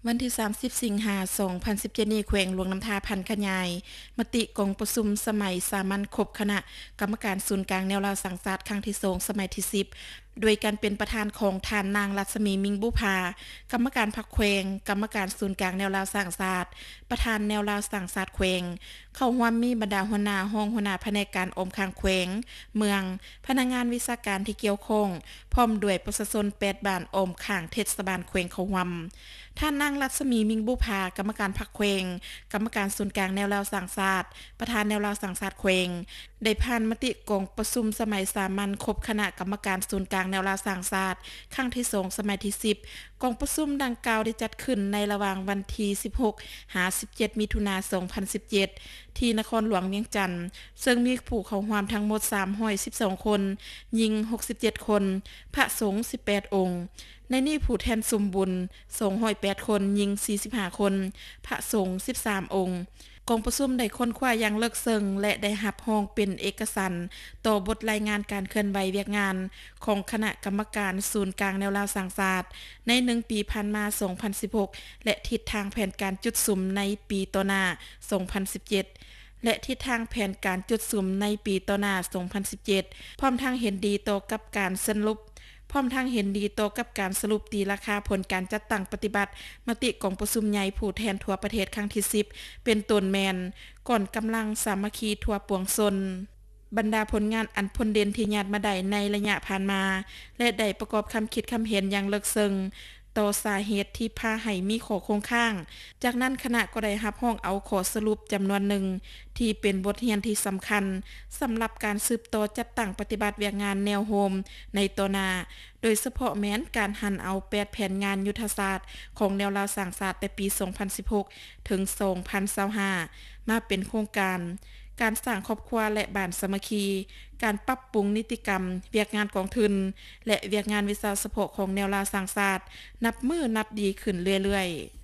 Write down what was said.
ວັນທີສາມສິບ ສິງຫາ ສອງພັນສິບເຈັດນີ້ ແຂວງຫຼວງນ້ຳທາຜັນຂະຫຍາຍມະຕິກອງປະຊຸມສະໄໝສາມັນຄົບຄະນະກຳມະການສູນກາງແນວລາວສ້າງຊາດ ຄັ້ງທີສອງ ສະໄໝທີສິບ ໂດຍການເປັນປະທານຂອງທ່ານນາງ ລັດສະໝີ ມິງບູພາ ກຳມະການພັກແຂວງ, ກຳມະການສູນກາງແນວລາວສ້າງຊາດ, ປະທານແນວລາວສ້າງຊາດແຂວງ. ເຂົ້າຮ່ວມມີບັນດາຫົວໜ້າ, ຮອງຫົວໜ້າພະແນກການອ້ອມຂ້າງແຂວງ, ເມືອງ, ພະນັກງານວິຊາການທີ່ກ່ຽວຂ້ອງ ພ້ອມດ້ວຍປະຊາຊົນແປດບ້ານອ້ອມຂ້າງເທດສະບານແຂວງເຂົ້າຮ່ວມ. ທ່ານນາງ ລັດສະໝີ ມິງບູພາ ກຳມະການພັກແຂວງ, ກຳມະການສູນກາງແນວລາວສ້າງຊາດ, ປະທານແນວລາວສ້າງຊາດແຂວງ ໄດ້ຜ່ານມະຕິກອງປະຊຸມສະໄໝສາມັນຄົບຄະນະກຳມະການສູນກາງແນວລາວສ້າງຊາດ ຄັ້ງທີສອງ ສະໄໝທີສິບ. ກອງປະຊຸມດັ່ງກ່າວໄດ້ຈັດຂຶ້ນໃນລະຫວ່າງວັນທີສິບຫົກ ຫາ ສິບເຈັດ ມິຖຸນາ ສອງພັນສິບເຈັດ ທີ່ນະຄອນຫຼວງວຽງຈັນ, ເຊິ່ງມີຜູ້ເຂົ້າຮ່ວມທັງໝົດສາມຮ້ອຍສິບສອງຄົນ, ຍິງຫົກສິບເຈັດຄົນ, ພະສົງສິບແປດອົງ. ໃນນີ້ຜູ້ແທນສົມບູນສອງຮ້ອຍແປດຄົນ, ຍິງສີ່ສິບຫ້າຄົນ, ພະສົງສິບສາມອົງ. ກອງປະຊຸມໄດ້ຄົ້ນຄວ້າຢ່າງເລິກເຊິ່ງ ແລະ ໄດ້ຮັບຮອງເປັນເອກະສັນຕໍ່ບົດລາຍງານການເຄື່ອນໄຫວວຽກງານຂອງຄະນະກຳມະການສູນກາງແນວລາວສ້າງຊາດ ໃນໜຶ່ງປີຜ່ານມາ ສອງພັນສິບຫົກ ແລະ ທິດທາງແຜນການຈຸດສຸມໃນປີຕໍ່ໜ້າ ສອງພັນສິບເຈັດ ແລະ ທິດທາງແຜນການຈຸດສຸມໃນປີຕໍ່ໜ້າ ສອງພັນສິບເຈັດ ພ້ອມທັງເຫັນດີຕໍ່ກັບການສະຫຼຸບ ພ້ອມທັງເຫັນດີຕໍ່ກັບການສະຫຼຸບຕີລາຄາຜົນການຈັດຕັ້ງປະຕິບັດມະຕິກອງປະຊຸມໃຫຍ່ຜູ້ແທນທົ່ວປະເທດຄັ້ງທີສິບ ເປັນຕົ້ນແມ່ນກອງກຳລັງສາມັກຄີທົ່ວປວງຊົນ. ບັນດາຜົນງານອັນພົ້ນເດັ່ນທີ່ຍາດມາໄດ້ໃນໄລຍະຜ່ານມາ ແລະ ໄດ້ປະກອບຄຳຄິດຄຳເຫັນຢ່າງເລິກເຊິ່ງຕໍ່ສາເຫດທີ່ພາໃຫ້ມີຂໍ້ຄົງຄ້າງ. ຈາກນັ້ນຄະນະກໍໄດ້ຮັບຮອງເອົາຂໍ້ສະຫຼຸບຈຳນວນໜຶ່ງ ທີ່ເປັນບົດຮຽນທີ່ສຳຄັນສຳລັບການສືບຕໍ່ຈັດຕັ້ງປະຕິບັດວຽກງານແນວໂຮມໃນຕໍ່ໜ້າ, ໂດຍສະເພາະແມ່ນການຫັນເອົາແປດແຜນງານຍຸດທະສາດຂອງແນວລາວສ້າງຊາດແຕ່ປີສອງພັນສິບຫົກ ເຖິງ ສອງພັນຊາວຫ້າ ມາເປັນໂຄງການ ການສ້າງຄອບຄົວ ແລະ ບ້ານສາມັກຄີ, ການປັບປຸງນິຕິກຳ, ວຽກງານກອງທຶນ ແລະ ວຽກງານວິຊາສະເພາະຂອງແນວລາວສ້າງຊາດ ນັບມື້ນັບດີຂຶ້ນເລື້ອຍໆ.